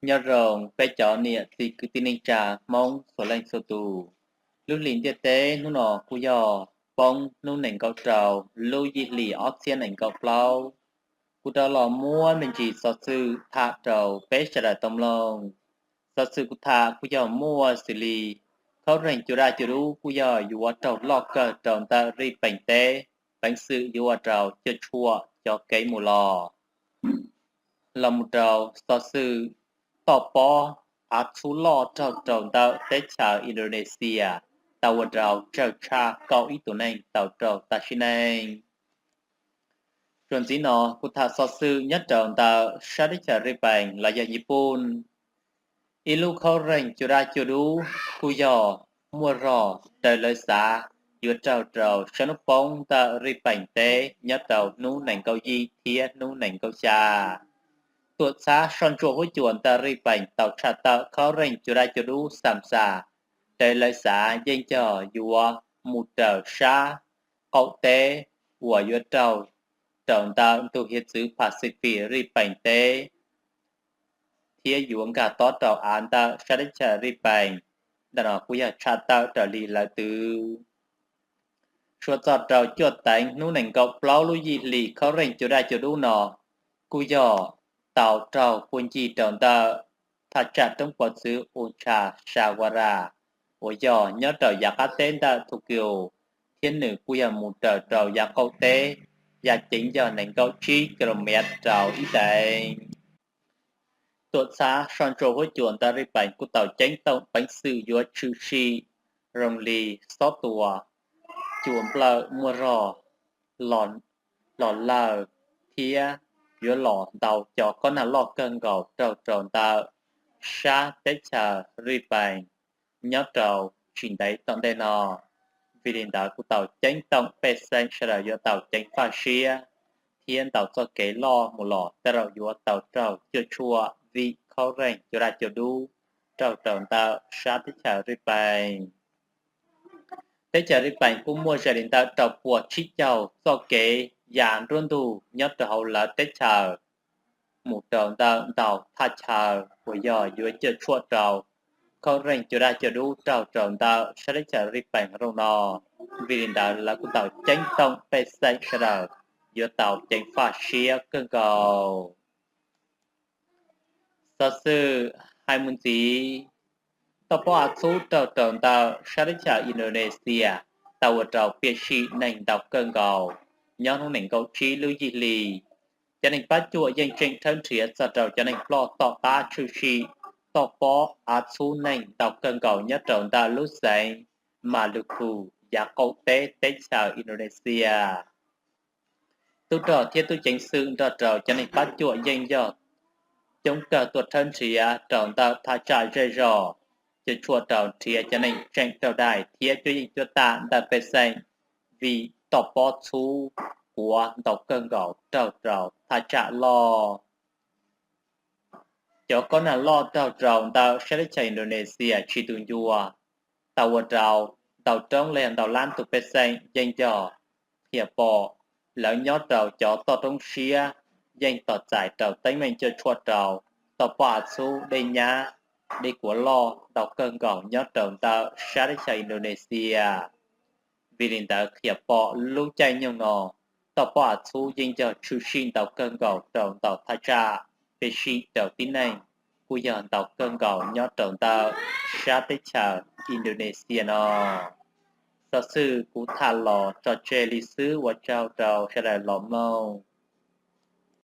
Nyob zoo peb cov niam txiv kwv tij neej tsa Hmoob txhua leej txhua tus. Lub hlis ntiaj teb hnub no kuj yog poob hnub nees nkaum rau lub yim hlis ob txhiab nees nkaum plaub. Kuv rov los muab me ntsis xov xwm tham rau peb sawv daws tau mloog. Xov xwm kuv tham kuj yog muaj xws li khaub reeg cua daj cua dub kuj yog yuav raug loj kawg rau ntawm Zij Pees teb, peev xwm yuav ua rau cuam tshuam cov kev mus los. Los mus rau xov xwm toj pob av txhub loj raug rau ntawm teb chaws Indonesia tau ua rau tsawg tshaj kaum ib tus neeg tau raug tag sim neej. Txuas ntxiv no kuv tham xov xwm nyob rau ntawm sab teb chaws Zij Pees los yog Nyij Pooj. Ib lub khaub reeg cua daj cua dub kuj yog muaj zog raws lawv xav yuav raug rau sab hnub poob ntawm Zij Pees teb nyob rau hnub nees nkaum yim thiab hnub nees nkaum xya. Tuam txhab soj ntsuam huab cua ntawm Zij Pees tau tshaj tawm khaub reeg cua daj cua dub xam xas raws lawv xav yeej yog yuav mus raws sab qaum teb uas yuav raug rau ntawm ntug hiav txwv Pacific Zij Pees teb thiab yuav nkag tob rau av ntawm sab teb chaws Zij Pees. Ntawm no kuj yog tshaj tawm raws li lawv twv. Suav txog rau cuaj teev hnub nees nkaum plaub lub yim hlis khaub reeg cua daj cua dub no kuj yog tau raug puag ncig rau ntawm thaj tsam roob pov txwv Ucha Sawara uas yog nyob rau yav qab teb ntawm Tokyo, thiab nws kuj yog mus raws rau yav qaum teb, yav ceev yog nees nkaum tsib kilomev rau ib teev. Tuam txhab soj ntsuam huab cua ntawm Zij Pees kuj tau ceeb toom peev xwm yuav tshwm sim zoo li xob tua, cua nplawm muaj zog los lawm, thiab yuav los ntau cov kob nag loj kawg nkaus raug rau ntawm sab teb chaws Zij Pees nyob rau tsis ntev tom ntej no. Vim li ntawd kuj tau ceeb toom pej xeem sawv daws yuav tau ceev faj siab thiab ntaus txoj ke loj mus los tej zaum yuav tau raug cuam tshuam vim khaub reeg cua daj cua dub raug rau ntawm sab teb chaws Zij Pees. Teb chaws Zij Pees kuj muaj ze li ntawm rau puas tsib caug txoj kev ya nruab ntug nyob rau hauv lawv teb chaws mus rau ntawm ntau thaj chaw uas yog yuav cuam tshuam rau khaub reeg cua daj cua dub raug rau ntawm sab teb chaws Zij Pees zoo no. Vim li ntawd lawv kuj tau ceeb toom pej xeem sawv daws yuav tau ceev faj siab kawg nkaus. Xov xwm hais mus ntxiv, toj pob av txhub raug rau ntawm sab teb chaws Indonesia tau ua rau piam sij neeg ntau kawg nkaus nyob hnub nees nkaum tsib lub yim hli. Cov neeg pab cuam yeej tseem rhawb nrhiav txog rau cov neeg ploj tom qab tshwm sim toj pob av txhub neeg ntau kawg nkaus nyob rau ntawm lub xeev Maluku, yav qaum teb teb chaws Indonesia. Tub rog thiab tub ceev xwm nrog rau cov neeg pab cuam yeej yog coob kawg tuaj rhawb nrhiav rau ntawm thaj tsam zej zog, cuam tshuam rau nrhiav cov neeg tseem raug daig thiab cuab yeej cuab tam ntawm pej xeem vim toj pob txhub quav ntau kawg nkaus raug rau thaj tsam loj. Cov kob nag loj raug rau ntawm sab teb chaws Indonesia tsis tu ncua tau ua rau ntau roob los yog ntau lab tus pej xeem yeej yog qhia pom lawv nyob rau cov toj roob siab, yeej tos txais rau teeb meem cuam tshuam rau toj pob av txhub, dej nyab, dej kuav loj ntau kawg nkaus nyob rau ntawm sab teb chaws Indonesia. Vim li ntawd qhia pom lub caij nyoog no toj pob av txhub yeej yog tshwm sim ntau kawg nkaus rau ntau thaj tsam, piam sij rau tib neeg kuj yog ntau kawg nkaus nyob rau ntawm sab teb chaws Indonesia no. Xov xwm kuv tham los tso tseg li xwb, ua tsaug rau sawv daws los mloog.